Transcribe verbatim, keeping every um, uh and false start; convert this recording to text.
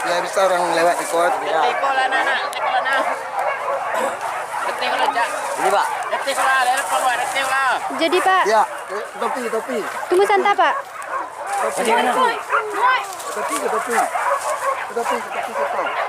Ya, bisa orang lewat ikut. Ya. Ini, Pak. Jadi, Pak. Ya, tapi, tapi. Tunggu santa, Pak. Tapi, tapi, tapi, tapi, tapi, tapi,